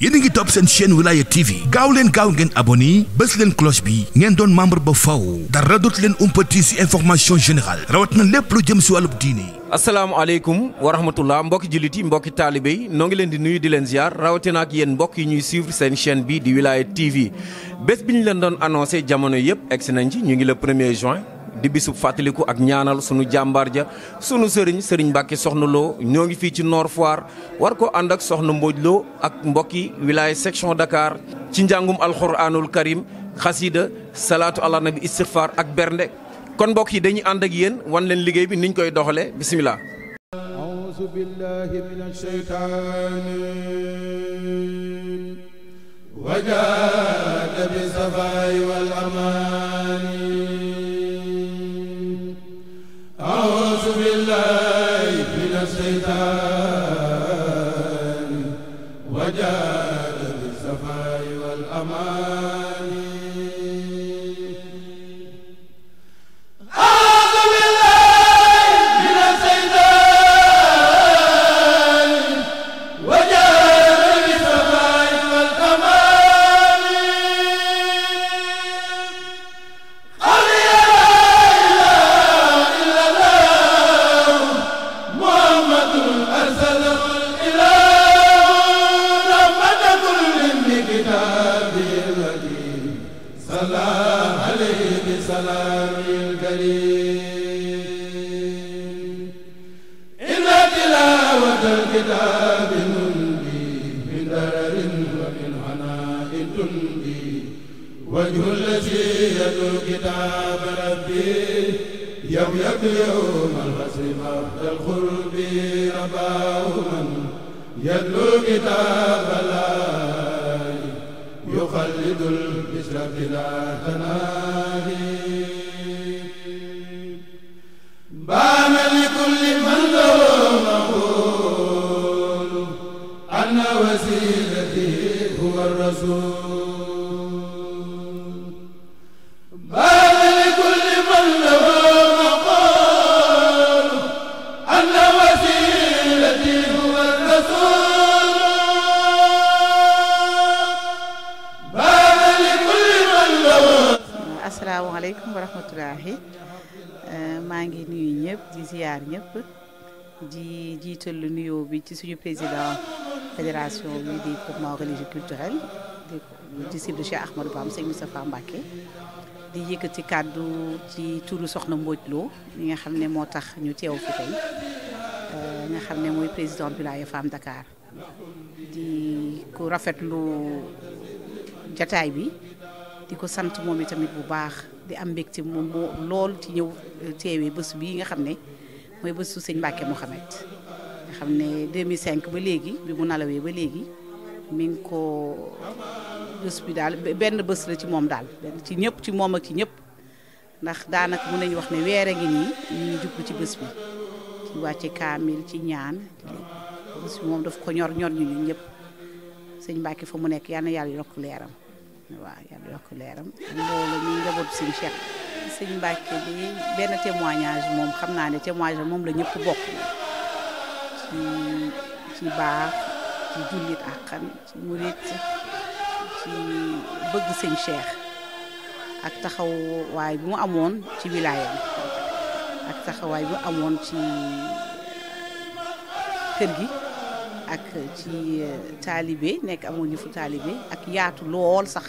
yéen a ngi topp seen chaîne Wilaya TV gaaw leen gaaw ngeen abonné bës leen cloche bi ngeen doon membre ba faw dara dootu leen umpati ci information générale rawat na lépp lu jëm ci wàllub diine. asalaamaaleykum wa rahmatullah mbokki jullit yi mbokki taalibe yi noo ngi leen di nuyu di leen ziar rawatina ak yéen mbokk yi ñuy suivre seen chaîne bi di Wilaya TV bés bi ñu leen doon annoncé jamono yëpp egsi nañ ci ñu ngi le 1er juin. di bisub fàttaliku ak ñaanal sunu jàmbaar ja sunu sëriñ Mbàkke Soxna Lo ñoo ngi fii ci Nord Foire war ko ànd ak Soxna Mbodj Lo ak mbokki wilaya section Dakar ci njàngum alxuraanul karim xasida salaatu ala nabi istighfar ak bernde kon mbokk yi dañuy ànd ak yéen wan leen liggéey bi niñ koy doxalee bisimilah. a'uuzu billahi minash shaytaani wajaada bi safaay wal amaani أعوذ بالله من الشيطان وجاد بالصفاء والأمان أعوذ بالله من الشيطان وجاد بالصفاء والأمان سلام الكريم إن تلاوة الكتاب ننبي من درر ومن عناء تنبي وجه الذي يتلو كتاب ربي يوم الحسر بعد القرب رباه من يتلو كتاب الله يخلد البشر بلا تناهي بان لكل من له مقول أن وسيلتي هو الرسول بان لكل من له مقول أن وسيلتي هو الرسول asalaamaaleykum wa rahmatulahi maa ngi nuyu ñëpp di ziar ñëpp di jiital lu nuyoo bi ci suñu président fédération bi di groupement religieux culturel di disciple de Cheikh Ahmadou Bamba Sëñ Moustapha Mbacké di yëkkati kàddu ci turu Soxna Mbodj Lo mi nga xam ne moo tax ñu teew fi tey nga xam ne mooy président Wilaya Femme Dakar di ko rafetlu jataay bi di ko sant moom itamit bu baax di am mbégte moom moo lool ci ñëw teewee bés bii nga xam ne mooy bésu sëñ Mbàkke Mouhamed nga xam ne 2005 ba léegi bi mu nalawee ba léegi mi ngi ko bés bi daal benn bés la ci moom daal benn ci ñëpp ci moom ak ci ñëpp ndax daanaka mun nañu wax ne weer a ngi nii ñu ngi jublu ci bés bi ci wàcce kaamil ci ñaan bés bi moom daf ko ñor ñu ñun ñëpp sëñ Mbàkke fa mu nekk yal na yàlla yokk leeram waaw yàlla yokk leeram loolu ñu njabootu sëñ Cheikh sëñ Mbàkke bi benn témoignage moom xam naa ne témoignage moom la ñëpp bokk ci baax ci jullit àqan ci murit ci bëgg sëñ Cheikh ak taxawaay bi mu amoon ci wilaaya bi ak taxawaay bi mu amoon ci kër gi ak ci taalibe nekk amoon ñu fu taalibe ak yaatu lool sax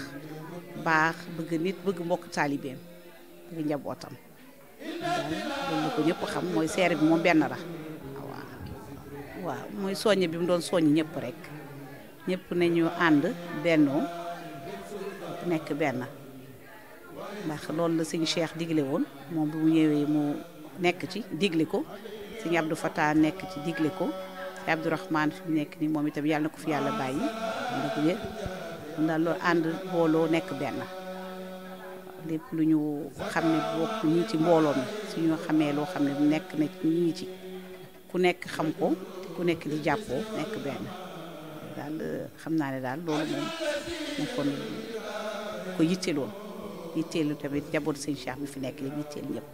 baax bëgg nit bëgg mbokk taalibeem bëgg njabootam daal loolu la ko ñëpp xam mooy seere bi moom benn la waaw mooy soññe bi mu doon soññ ñëpp rek ñëpp nañu ànd bennoo nekk benn ndax loolu la sëñ Cheikh digle woon moom bi mu ñëwee mu nekk ci digle ko sëñ Abdou Fatah nekk ci digle ko Abdourahmane fi mu nekk ni moom itam yàlla na ko fi yàlla bàyyi ndax wér ndax loolu ànd booloo nekk benn lépp lu ñu xam ne bokk ñu ci mbooloo mi suñu xamee loo xam ne nekk na ñi ci ku nekk xam ko te ku nekk di jàppoo nekk benn daal xam naa ne daal loolu moom nekkoon ko yitteeloon yitteelu tamit njaboot sëñ Cheikh bi fi nekk li yitteel ñëpp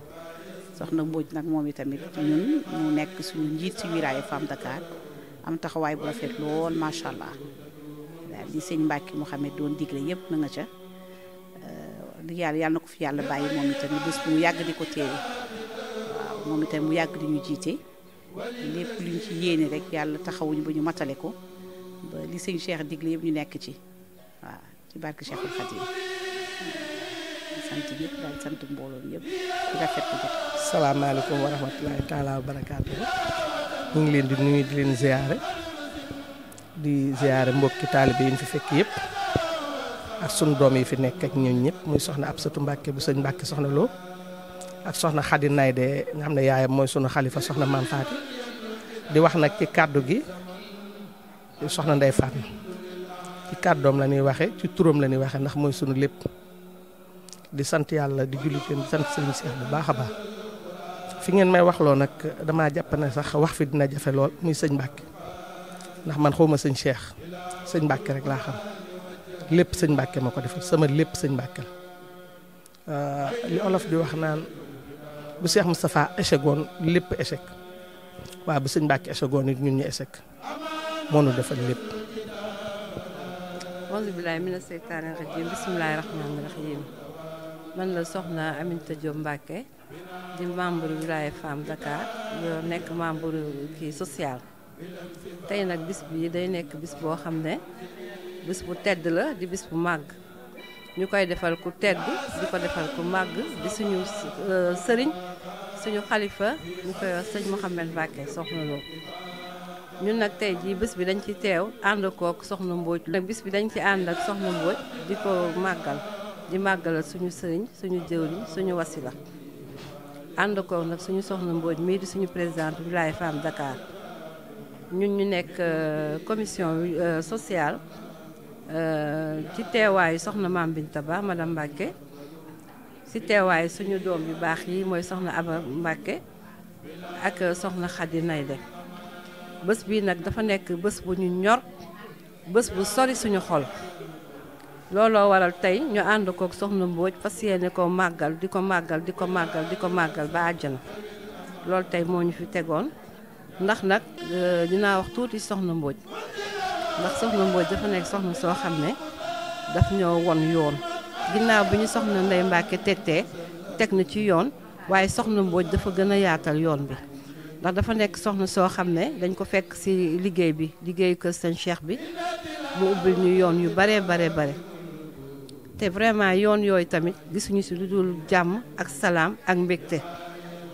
soxna Mbodj nag moom itamit ñun mu nekk suñu njiit ci wilaya Femme Dakar am taxawaay bu rafet lool macha allah daal di sëñ Mbacke Mouhamed doon digle yëpp na nga ca di yàlla na ko fi yàlla bàyyi moom itamit bés bu mu yàgg di ko teewe waaw moom itamit mu yàgg di ñu jiite lépp luñ ci yéene rek yàlla taxawuñu ba ñu matale ko ba li sëñ Cheikh digle yëpp ñu nekk ci waaw ci barke Cheikhul Khadim sant ñëpp daal sant mbooloo ñëpp di rafet ko jot. salaamaaleykum wa rahmatulahi taala wa barakaatu. ñu ngi leen di nuyu di leen ziyaare mbokki taalibe yi ñu fi fekk yëpp ak sunu doom yi fi nekk ak ñun ñëpp muy soxna Absatu Mbàkke bu sëñ Mbàkke soxna Lo ak soxna Xadi Nayde nga xam ne yaayam mooy sunu xalifa soxna Maam Faati di wax nag ci kàddu gi soxna Ndey Fatma ci kàddoom la ñuy waxe ci turam la ñuy waxe ndax mooy sunu lépp di sant yàlla di julli di sant sëriñ Seex bu baax a baax fi ngeen may waxloo nag damaa jàpp ne sax wax fi dina jafe lool muy sëñ Mbàkke ndax man xawma sëñ Cheikh sëñ Mbàkke rek laa xam lépp sëñ Mbàkke ma ko defal sama lépp sëñ Mbàkke la li olof di wax naan bu Cheikh Moustapha échec woon lépp échec waaw bu sëñ Mbàkke échec woon it ñun ñu échec moo nu defal lépp. auzu billaahi mina seytaani rajiim bismillaahi rahmaani rahiim man la soxna Aminta Diop Mbacke di membre wilaya Femme Dakar yoo nekk membre kii social tey nag bis bi day nekk bis boo xam ne bis bu tedd la di bis bu màgg ñu koy defal ku tedd di ko defal ku màgg di suñu sëriñ suñu xalifa ñu koy wax sëñ Mouhamed Mbacke soxna Lo ñun nag tey jii bés bi dañ ci teew ànd kook soxna Mbodj nag bis bi dañ ci ànd ak soxna Mbodj di ko màggal di màggalal suñu sëriñ suñu jëwriñ suñu wasila ànd kook nag suñu soxna Mbodj mii di suñu présidente wilaya Femme Dakar ñun ñu nekk commission sociale ci teewaayu soxna Mame Binta Ba madame Mbacke ci teewaayu suñu doom yu baax yi mooy soxna Aba Mbacke ak soxna Khady Nayde bés bii nag dafa nekk bés bu ñu ñor bés bu sori suñu xol looloo waral tey ñu ànd kook soxna Mbodj fas yéene ko màggal di ko màggal di ko màggal di ko màggal ba àjjana loolu tey moo ñu fi tegoon ndax nag dinaa wax tuuti soxna Mbodj ndax soxna Mbodj dafa nekk soxna soo xam ne daf ñoo won yoon ginnaaw bi ñu soxna Ndey Mbacke tegtee teg na ci yoon waaye soxna Mbodj dafa gën a yaatal yoon bi ndax dafa nekk soxna soo xam ne dañ ko fekk ci liggéey bi liggéeyu kër sëñ Cheikh bi mu ubbil ñu yoon yu bare te vraiment yoon yooyu tamit gisuñu ci lu dul jàmm ak salaam ak mbégte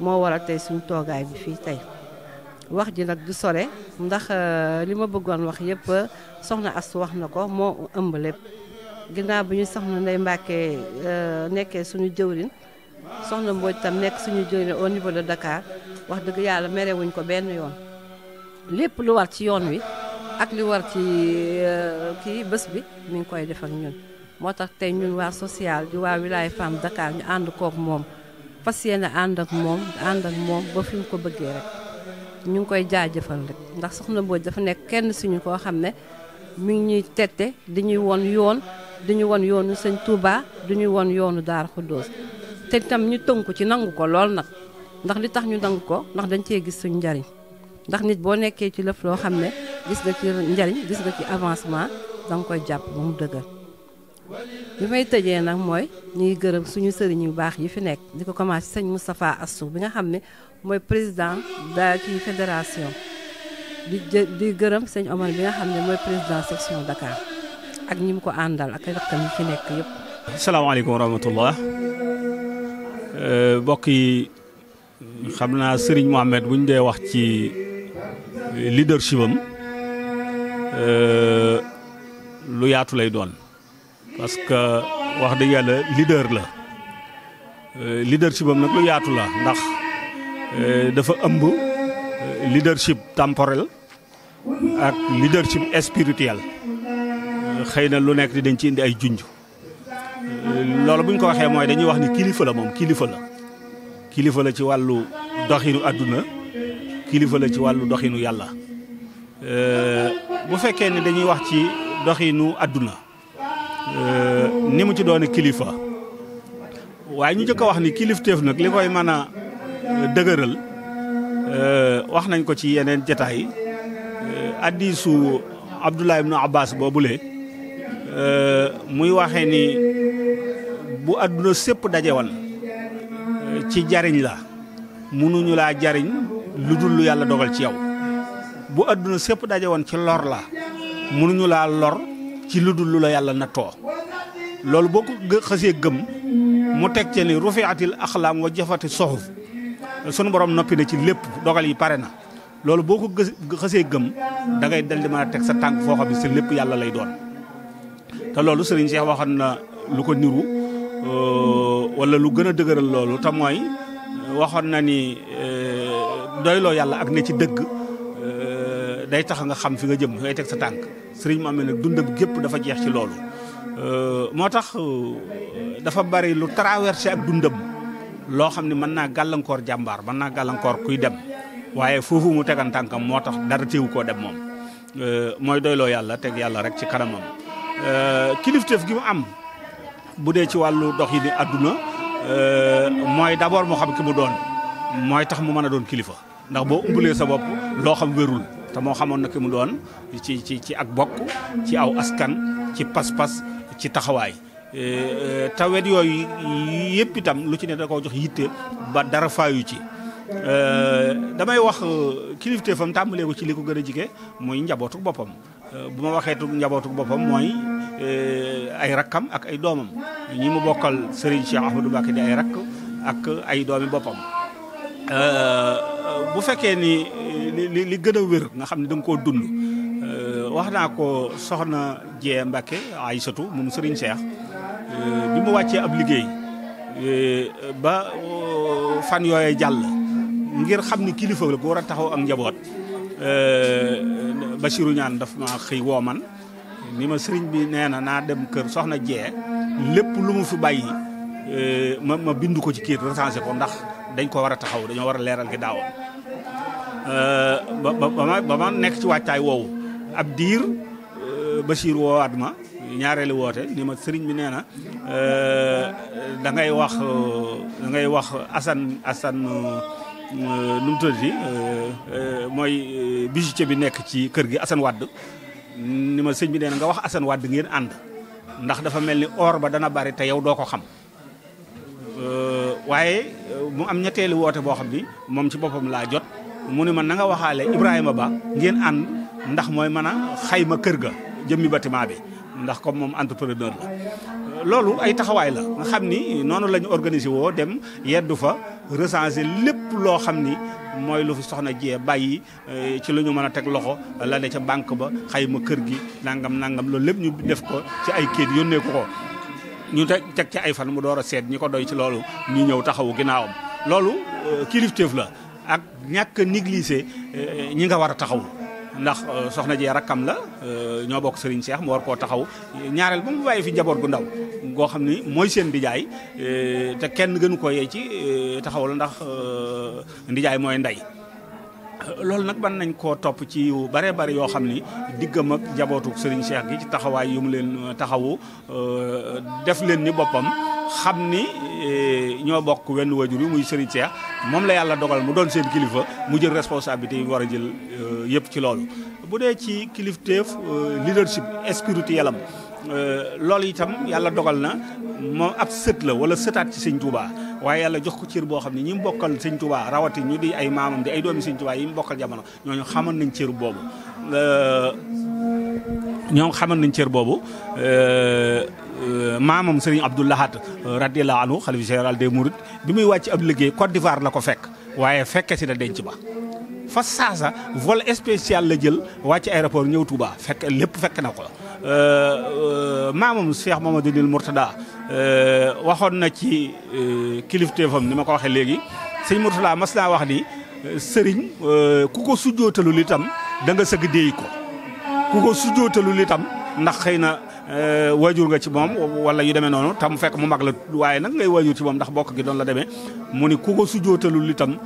moo waral tey suñu toogaay bi fii tey wax ji nag du sore ndax li ma bëggoon wax yépp soxna Astu wax na ko moo ëmb lépp ginnaaw bi ñu soxna Ndey Mbacke nekkee suñu jëwriñ soxna Mbodj tam nekk suñu jëwriñ au niveau de Dakar wax dëgg yàlla merewuñ ko benn yoon lépp lu war ci yoon wi ak li war ci kii bés bi mi ngi koy def ak ñun moo tax tey ñun waa social di waa wilaya Femme Dakar ñu ànd kook moom fas yéene ànd ak moom ba fi mu ko bëggee rek ñu ngi koy jaajëfal rek ndax soxna Mbodj dafa nekk kenn suñu koo xam ne mi ngi ñuy tette di ñuy won yoon di ñu won yoonu sëñ Touba di ñu won yoonu Daaru Xuddoos te tam ñu tënku ci nangu ko lool nag ndax li tax ñu nangu ko ndax dañ cee gis suñu njariñ ndax nit boo nekkee ci lépp loo xam ne gis nga ci njariñ gis nga ci avancement danga koy jàpp ba mu dëgër bi may tëjee nag mooy ñuy gërëm suñu sëriñ yu baax yi fi nekk di ko commencé sëñ Moustapha Assou bi nga xam ne mooy président da ci fédération di gërëm sëñ Omar bi nga xam ne mooy président section Dakar ak ñi mu ko àndal ak rakkam yi fi nekk yëpp. asalaamaaleykum wa rahmatullah mbokk yi xam naa Serigne Mohamed bu ñu dee wax ci leadership am lu yaatu lay doon parce que wax dëgg yàlla leader la leadership am nag lu yaatu la ndax dafa ëmb leadership temporel ak leadership spirituel xëy na lu nekk di dañ ci indi ay junj loolu bu ñu ko waxee mooy dañuy wax ni kilifa la moom kilifa la ci wàllu doxinu àdduna kilifa la ci wàllu doxinu yàlla bu fekkee ne dañuy wax ci doxinu àdduna ni mu ci doone kilifa waaye ñu jëkk a wax ni kilifteef nag li koy mën a dëgëral wax nañ ko ci yeneen jataay hadiisu Abdullah ibn Abbas boobule muy waxee ni bu àdduna sépp daje woon ci jariñ la mënuñu laa jariñ lu dul lu yàlla dogal ci yow bu àdduna sépp daje woon ci lor la mënuñu laa lor ci lu dul lu la yàlla nattoo loolu boo ko xasee gëm mu teg ci ni rufiatil axlaam wa jafati soxuf sunu borom noppi na ci lépp dogal yi pare na loolu boo ko xasee gëm da ngay dal di mën a teg sa tànk foo xam ne si lépp yàlla lay doon te loolu Serigne Cheikh waxoon na lu ko niru wala lu gën a dëgëral loolu te mooy waxoon na ni doyloo yàlla ak ne ci dëgg day tax nga xam fi nga jëm ngay teg sa tànk Serigne Mame nag dundam gépp dafa jeex ci loolu moo tax dafa bari lu traversé ak dundam loo xam ne mën naa gàllankoor jàmbaar mën naa gàllankoor kuy dem waaye foofu mu tegan tànkam moo tax dara téewu koo dem moom mooy doyloo yàlla teg yàlla rek ci kanamam kilifteef gi mu am bu dee ci wàllu dox yi ni àdduna mooy d'abord moo xam ki mu doon mooy tax mu mën a doon kilifa ndax boo umbulee sa bopp loo xam wérul te moo xamoon na ki mu doon ci ak bokk ci aw askan ci pas-pas ci taxawaay tawet yooyu yëpp itam lu ci ne da koo jox yitte ba dara faayu ci damay wax kilifteefam tàmbalee ko ci li ko gën a jige muy njabootu boppam bu ma waxeetu njabootu boppam mooy ay rakkam ak ay doomam ñi mu bokkal Serigne Cheikh Ahmadou Mbacké di ay rakk ak ay doomi boppam bu fekkee ni li gën a wér nga xam ne da nga koo dund wax naa ko soxna Jee Mbacké Aïssatou moom Serigne Cheikh bi mu wàccee ab liggéey ba fan yooyee jàll ngir xam ni kilifa la bu war a taxaw ak njaboot Bachirou ñaan daf ma xëy woo man ni ma sëriñ bi nee na naa dem kër soxna Jee lépp lu mu fi bàyyi ma bind ko ci kii recensé ko ndax dañ ko war a taxaw dañoo war a leeral gi daawam ba ma nekk ci wàccaay woowu ab diir Bachir woowaat ma ñaareelu woote ni ma sëriñ bi nee na da ngay wax Assane nu mu tuddati mooy bijoutier bi nekk ci kër gi Assane Wade ni ma sëñ bi nee na nga wax Assane Wade ngeen ànd ndax dafa mel ni or ba dana bari te yow doo ko xam waaye mu am ñetteelu woote boo xam ni moom ci boppam laa jot mu ne ma na nga waxaale Ibrahima Ba ngeen ànd ndax mooy mën a xayma kër ga jëmmi bâtiment bi ndax comme moom entrepreneur la loolu ay taxawaay la nga xam ni noonu la ñu organisé woo dem yeddu fa recensé lépp loo xam ni mooy lu fi soxna Jee bàyyi ci lu ñu mën a teg loxo la ne ca banque ba xayma kër gi nangam loolu lépp ñu def ko ci ay kayit yónnee ko ñu teg ci ay fan mu door a seet ñi ko doy ci loolu ñu ñëw taxawu ginnaawam loolu kilifteef la ak ñàkk négligé ñi nga war a taxaw ndax soxna Jee rakkam la ñoo bokk Serigne Cheikh mu war koo taxaw ñaareel ba mu bàyyi fi njaboot gu ndaw goo xam ni mooy seen ndijaay te kenn gënu ko yee ci taxaw la ndax ndijaay mooy ndey loolu nag ban nañ koo topp ci yu bare bari yoo xam ni diggam ak njabootu Serigne Cheikh gi ci taxawaay yu mu leen taxawu def leen ni boppam xam ni ñoo bokk wenn wajur yi muy Serigne Cheikh moom la yàlla dogal mu doon seen kilifa mu jël responsabilité yi war a jël yëpp ci loolu. bu dee ci kilifteef leadership spirituel am loolu itam yàlla dogal na moom ab sët la wala sëtaat ci Sëñ Touba waaye yàlla jox ko cër boo xam ne ñi mu bokkal Sëñ Touba rawati ñu di ay maamam di ay doomi Sëñ Touba yi mu bokkal jamono ñooñu xamal nañ cër boobu. ñoom xamal nañ cër boobu maamam Serigne Abdou Lahad radiyallahu anhu xalifa général des Mourides bi muy wàcc ab liggéey Côte d'Ivoire la ko fekk waaye fekke si na denc ba fa saasa vol spécial la jël wàcc aéroport ñëw Touba fekk lépp fekk na ko maamam Cheikh Mamadou Nil Mourtada waxoon na ci kilifteefam ni ma ko waxee léegi sëñ Mourtada mas naa wax ni sëriñ ku ko sujjootalul itam da nga sëgg déey ko ku ko sujjootalul itam ndax xëy na waajur nga ci moom wala yu demee noonu tam fekk mu mag la waaye nag ngay waajur ci moom ndax bokk gi doon la demee mu ni ku ko sujjootalul itam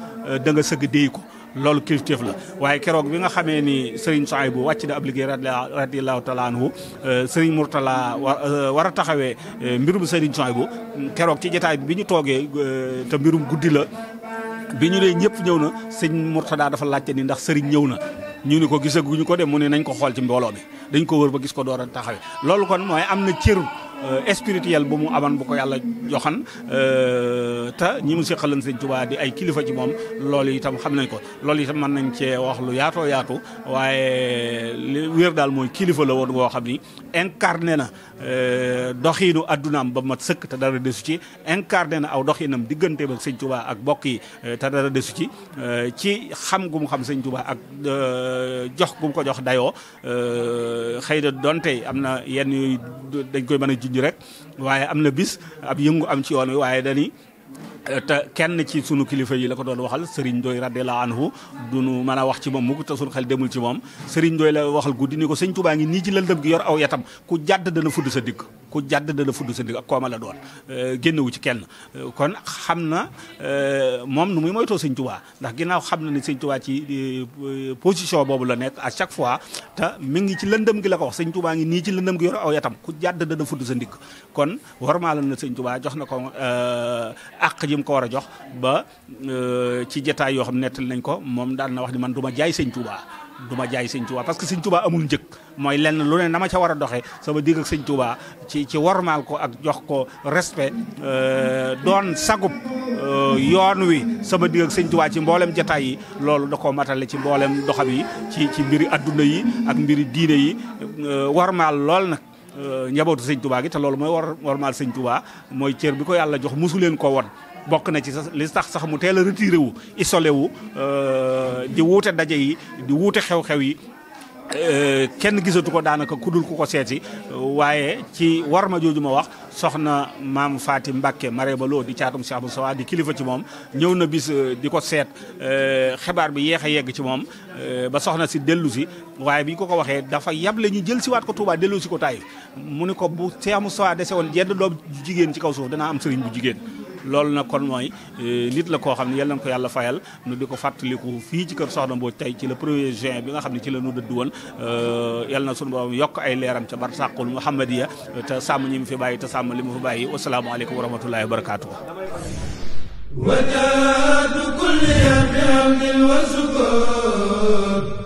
da nga sëgg déey ko loolu kilifteef la waaye keroog bi nga xamee ni Serigne Souhaïbou wàcc na ab liggéey radiyallahu taala anhu Serigne Mourtala war a taxawee mbirum Serigne Souhaïbou keroog ci jotaay bi ñu toogee te mbirum guddi la bi ñu dee ñëpp ñëw na sëñ Mourtada dafa laajte ni ndax sëriñ ñëw na ñu ni ko gisaguñu ko dem mu ne nañ ko xool ci mbooloo mi dañ ko wër ba gis ko door a taxawe loolu kon mooy am na cër spirituel bu mu amoon bu ko yàlla joxan te ñi mu seqalan sëñ Tuubaa di ay kilifa ci moom loolu itam xam nañ ko loolu itam mën nañ cee wax lu yaatoo yaatu waaye li wér daal mooy kilifa la woon ngoo xam ni incarné na doxiinu addunaam ba mat sëkk te dara desu ci incarné na aw doxiinam diggante ba sëñ Tuubaa ak bokk yi te dara desu ci xam gu mu xam sëñ Tuubaa ak jox gu mu ko jox dayoo xëy na donte am na yenn yooyu dañ koy mën a junj rek waaye am na bis ab yëngu am ci yoon wi waaye dañi te kenn ci sunu kilifa yi la ko doon waxal Serigne Ndoye radiyallahu anhu du nu mën a wax ci moom mukk te sunu xel demul ci moom Serigne Ndoye la waxal guddi ni ko sëñ Tuubaa ngi nii ci lëndëm gi yor aw yatam ku jàdd dana fudd sa digg ku jàdd dana fudd sa digg ak kooma la doon génnewu ci kenn kon xam na moom nu muy moytoo sëñ Tuubaa ndax ginnaaw xam na ni sëñ Tuubaa ci position boobu la nekk à chaque fois te mi ngi ci lëndëm gi la ko wax sëñ Tuubaa ngi nii ci lëndëm gi yor aw yatam ku jàdd dana fudd sa ndigg kon warmaa la na sëñ Tuubaa jox na ko àq ji mu ko war a jox ba ci jotaay yoo xam nettali nañ ko moom daan na wax ni man du ma jaay sëñ Tuubaa du ma jaay sëñ Tuubaa parce que sëñ Tuubaa amul njëkk mooy lenn lu ne na ma ca war a doxee sama digg ak sëñ Tuubaa ci wormaal ko ak jox ko respect doon sagub yoon wi sama digg ak sëñ Tuubaa ci mboolem jotaay yi loolu da koo matale ci mboolem doxam yi ci mbiri adduna yi ak mbiri diine yi wormaal lool nag njabootu sëñ Tuubaa gi te loolu mooy wormaal sëñ Tuubaa mooy cër bi ko yàlla jox mosu leen ko won bokk na ci sax li tax sax mu teel a retiré wu isolé wu di wuute daje yi di wuute xew-xew yi kenn gisatu ko daanaka ku dul ku ko seeti waaye ci war ma jooju ma wax soxna maam Faati Mbàkke Marème Lo di caatum Cheikh Moustapha di kilifa ci moom ñëw na bis di ko seet xibaar bi yeex a yegg ci moom ba soxna si dellu si waaye bi ñu ko waxee dafa yable ñu jël si waat ko Touba dellu si ko Taïf mu ni ko bu Cheikh Moustapha dese woon jenn doom jigéen ci kaw suuf danaa am sëriñ bu jigéen loolu nag kon mooy nit la koo xam ne yal na ko yàlla fayal nu di ko fàttaliku fii ci kër Soxna Mbodj tey ci le 1er juin bi nga xam ne ci la nu dëdd woon yal na sunu borom yokk ay leeram ca barsàqul Muhammadiya te sàmm ñi mu fi bàyyi te sàmm li mu fi bàyyi wasalaamaaleykum wa rahmatullahi wa barakaatu.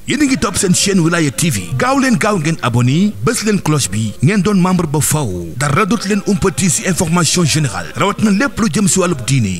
yéen a ngi topp seen chaîne Wilaya TV gaaw leen gaaw ngeen abonné bës leen cloche bi ngeen doon membre ba faw dara dootu leen umpati ci information générale rawat na lépp lu jëm ci wàllub diine